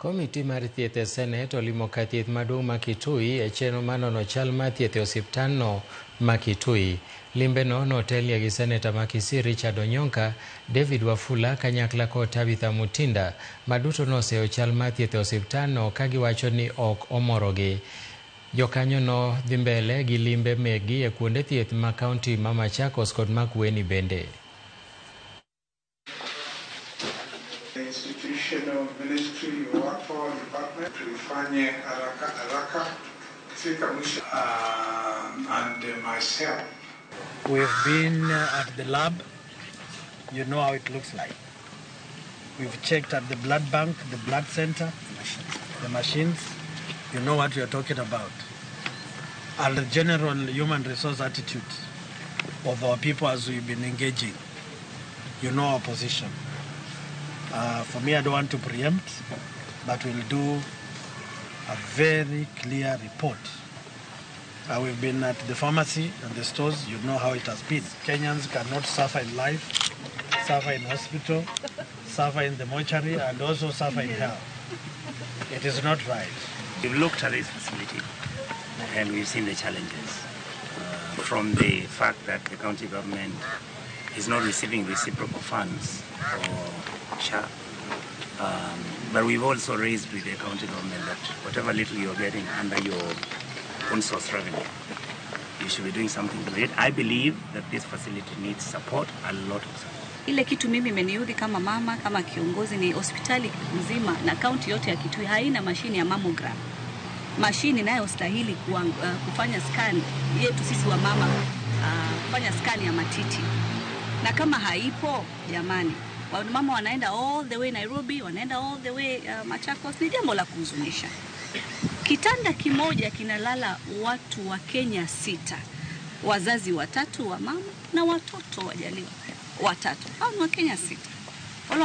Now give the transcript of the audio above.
Komiti mar thieth e Senet olimo kar thieth maduong' ma Kitui e chenro mar nono chal mar thieth e osiptandno ma Kitui. Limbeno notelie gi Seneta ma Kisii Richard Onyonka, David Wafula kanyakla kod Tabitha Mutinda ma duto noseyo chal mar thieth e osiptandno ka giwacho ni ok omorogi. Jokanyono dhi mbele gi limbe mekgi e kuonde thieth ma kaunti ma Machakos kod Makueni bende. Institutional ministry you work for, department, tuifanye haraka haraka fika mwisho, and myself. We've been at the lab, you know how it looks like. We've checked at the blood bank, the blood center, the machines, you know what we are talking about. And the general human resource attitude of our people as we've been engaging, you know our position. For me, I don't want to preempt, but we'll do a very clear report. We've been at the pharmacy and the stores, you know how it has been. Kenyans cannot suffer in life, suffer in hospital, suffer in the mortuary, and also suffer in hell. It is not right. We've looked at this facility and we've seen the challenges from the fact that the county government is not receiving reciprocal funds for SHA. But we've also raised with the county government that whatever little you're getting under your own source revenue, you should be doing something with it. I believe that this facility needs support, a lot of support. Ile kitu mimi imeniudhi kama mama, kama kiongozi ni hospitali nzima na kaunti yote ya Kitui haina mashini ya mammogram. Mashini inayostahili kufanya scan yetu sisi wa mama, kufanya scan ya matiti. Na kama haipo, jamani, mama wanaenda all the way Nairobi, wanaenda all the way Machakos. Ni jambo la kuhuzunisha. Kitanda kimoja kinalala watu wa Kenya 6, wazazi 3 wa mama na watoto wajaliwa 3. Hao ni wa Kenya 6. Wale